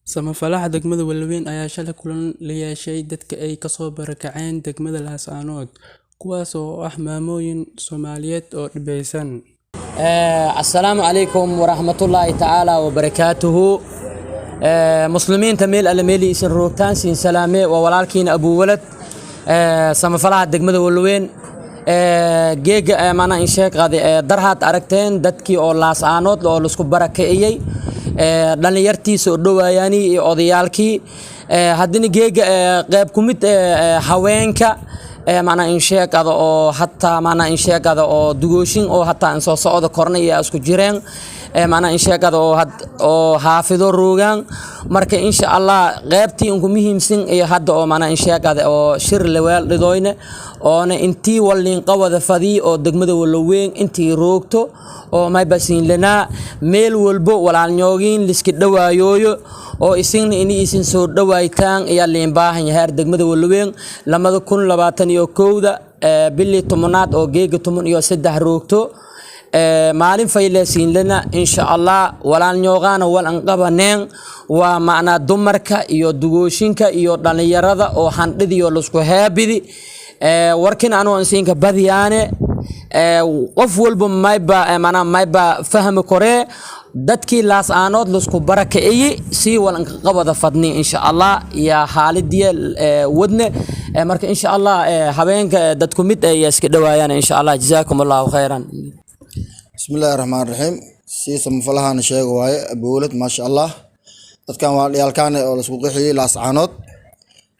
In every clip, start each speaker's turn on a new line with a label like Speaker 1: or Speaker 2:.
Speaker 1: Samafalaha degmada Walaweyn ayaa shalay kulan la yeeshay dadka ay kasoo barakaceen degmada Laascaanood, kuwaas oo ah maamooyin Soomaaliyeed oo dhibaysan.
Speaker 2: Asalaamu calaykum waraxmatullaahi tacaala wabarakaatuhu. Muslimiinta meel alle meelii isin roogtaan, siin salaame. Waa walaalkiina Abuuwalad, samafalaha degmada Walaweyn. Geega maanaa in sheeg qaaday darhaad aragteen dadkii oo Laascaanood oo laisku barakiciyey, dhallinyartiisa oo dhowaayaani iyo odayaalkii. Haddana geega qayb ku mid haweenka macnaa in sheegada oo hataa macnaa in sheegada oo dugooshin oo hataa in soo socda korna iyo isku jireen, macnaa in sheegada oo had oo xaafido roogaan. Marka insha Allah qaybtii ugu muhiimsan iyo hadda oo macnaa in sheegada oo shir leweel dhidoyne oona intii waliin qawada fadii oo degmada Walaweyn intii roogto oo may basiin lanaa meel walbo walaalnyoogiin liska dhawaayooyo oo isigna ini isin soo dhawaaytaan ayaa liin baahan yahay. Degmada Walaweyn 2021-da bilii 10aad oo geega 13 roogto, maalin faylesiinlana insha Allah walaalnyoogaana wal an qabaneen. Waa macnaa dumarka iyo dugooshinka iyo dhallinyarada oo handhidiyo lasku heebidi. Warkin anuu insiinka badiyaane, qof walba mayba macnaa mayba fahmi koree dadkii Laascaanood lasku barakiciyey si walanka qabada fadni insha Allah iyo xaalidiya wadne. Marka insha Allah habeenka dadku mid ay iska dhawaayaan insha Allah. Jazaakum Allahu khayran.
Speaker 3: Bismillahi raxmaan raxiim. Si samafalahan sheega waaye Abuwalad, maasha Allah. Dadkan waa dhiyaalkaan oo laisku qixiyey Laascaanood.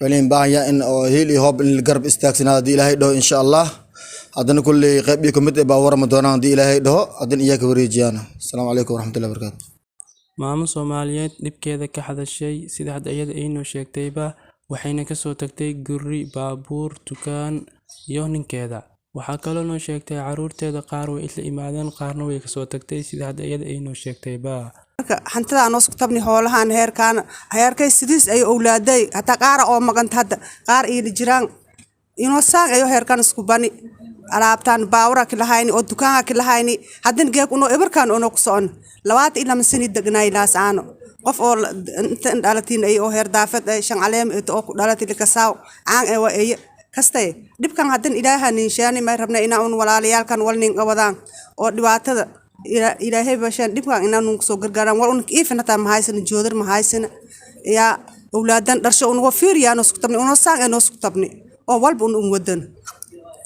Speaker 3: Waliin baahan in oo hiil iyo hoob in la garab istaagsanaado haddii Ilaahay dhaho insha Allah. Haddana kulley qayb iyo kamid baa warama doonaan haddii Ilaahay dhaho, haddana iyaga ka wareejiyaan. Asalaamu calaykum waraxmatullahi wabarakaatu.
Speaker 1: Maamo Soomaaliyeed dhibkeeda ka hadashay sida hadda iyada aynoo sheegtayba, waxayna kasoo tagtay guri, baabuur, dukaan iyo ninkeeda. Waxaa kaloo noo sheegtay caruurteeda qaar way isla imaadeen, qaarna way kasoo tagtay sida hadda iyada aynoo sheegtayba.
Speaker 4: Marka hantidaa noo sku tabni hoolahan heerkaan heerkay sidiis ay owlaaday hataa qaara oo maqanta hadda qaar iila jiraan inoo saan ayo heerkaan isku bani alaabtaan baawura kilahayni oo dukaanka kilahayni. Haddana geeg unoo ebarkaan unoo ku socon 22 sani degnaay Laascaano. Qof oo inta dhalatiin ay oo heer daafad ay shan caleem eeto oo ku dhalati likasaaw caan ee waa eye kastay dhibkan. Haddana Ilaaha ninshaani may rabna inaa un walaalayaalkan wal nin qabadaan oo dhibaatada Ilaahay bashaan dhibkan inaa nun kusoo gargaaraan. Wal un iifin hataa mahaysana, joodar mahaysana yaa owlaadan dharsho unugo fiiriyaa noo sku tabni unoo saan ee noo sku tabni oo walba un wadan.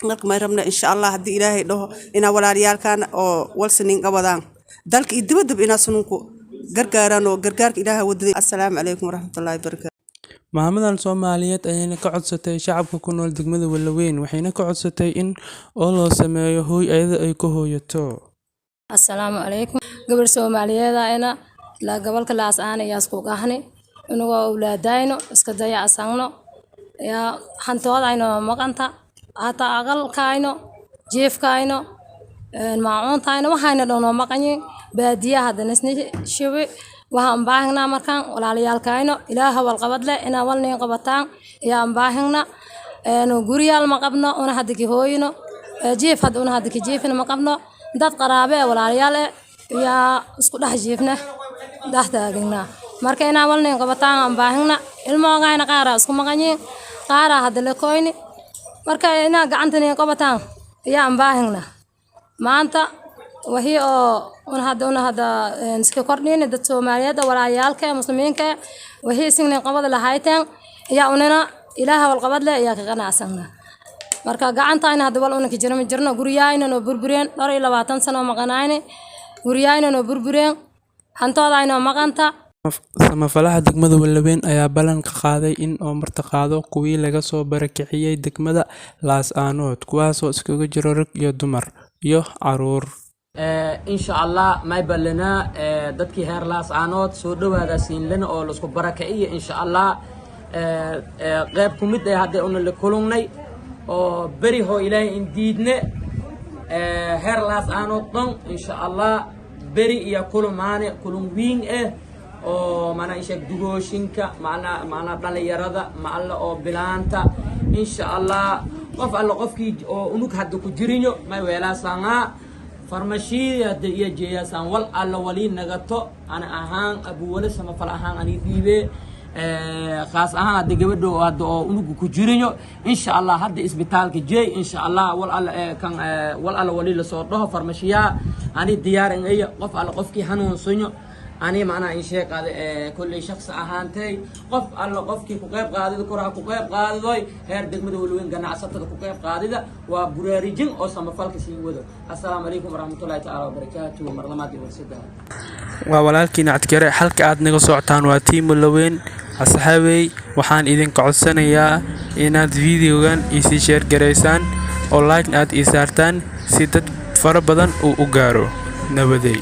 Speaker 4: Marka may rabna insha Allah haddii Ilaahay dhaho inaa walaalayaalkan oo walsa nin qabadaan dalka iyo dibaddaba inaa sununku gargaaraan oo gargaarka Ilaaha wadaday. Assalaamu calaykum waraxmatullaahi wabarakaatu.
Speaker 1: Maamadan Soomaaliyeed ayayna ka codsatay shacabka ku nool degmada Walaweyn, waxayna ka codsatay in oo loo sameeyo hooy ayada ay ku hooyato.
Speaker 5: Asalaamu calaykum. Gabar Soomaaliyeed ayna la gobolka Laascaano ayaa isku qahni inagoo awlaadayno iska dayacsanno yaa hantoodayno maqanta hataa aqalkayno jiifkayno maacuuntayno waxayna dhan oo maqanyiin baadiyaha. Haddana isna shibi waxaan baahanaa markaan walaalayaalkayno Ilaaha walqabad leh inaa wal niin qabataan ayaan baahanaa. Guryaal ma qabno una hadda ki hooyino, jiif hadda una hadda ki jiifina ma qabno. Dad qaraabe eh walaalayaal eh yaa isku dhex jiifna dhex taagnaa. Marka inaa wal niin qabataan aan baahana. Ilmoogayna qaaraa isku maqanyiin, qaaraa hadda la koyni. Marka inaa gacanta niin qabataan ayaan baahana. Maanta wixii oo una hadda iska kordhini dad Soomaaliyeed oo walaalayaalka eh muslimiinka eh wixii isignin qabada lahayteen ayaa unina Ilaaha walqabad leh ayaa ka qanacsanaa. Marka gacantayna hadda wal una ka jira ma jirno. Guryahayna noo burbureen, dhowr iyo 20 sano maqanayne guryahayna noo burbureen, hantoodayna maqanta.
Speaker 1: Samafalaha degmada Walaweyn ayaa ballan ka qaaday in uu martiqaado kuwii laga soo barakiciyey degmada Laascaanood, kuwaasoo isugu jiro rag iyo dumar iyo caruur.
Speaker 2: Insha Allah may ballanaa dadkii heer Laascaanood soo dhawaada siinlana oo laisku barakiciyo insha Allah. Qayb ku mid eh hadda una la kulungnay oo beri hoo Ilaahay in diidne heer Laascaanood dhan insha Allah beri iyo kulumaane kulun wiin eh oo macnaa isheeg dugooshinka macnaa dhalinyarada macalla oo bilaanta insha Allah. Qof alla qofkii oo unug hadda ku jirinyo may weelaasangaa. Farmashiya iyo jeeyasaan wal alla wali nagato. Ana ahaan Abuwale Samafal ahaan ani dhiibe, khaas ahaan hadda gabadho hadda oo unugu ku jirinyo, insha Allah hadda isbitaalka jeey, insha Allah wal alla kan wal alla wali lasoo dhaho farmashiyaha ani diyaarin iya. Qof alla qofkii hanuunsanyo, ani macnaha in sheeg qaada, kolley shaksi ahaantay, qof alla qofkii ku qayb qaadida koraha ku qayb qaadidoy, heer degmada Walweyn ganacsatada ku qayb qaadida, waa buraarijin oo samafalka sii wado. Assalaamu calaykum waraxmatullahi tacaala wabarakaatuhu. Mar labaad iyo warsadda.
Speaker 1: Waa walaalkiin Cadkare. Halka aad naga socotaan waa team Walaweyn. Asxaabey, waxaan idinka codsanayaa inaad videogan iisii share garaysaan oo like aad ii saartaan si dad fara badan uu u gaaro. Nabadey.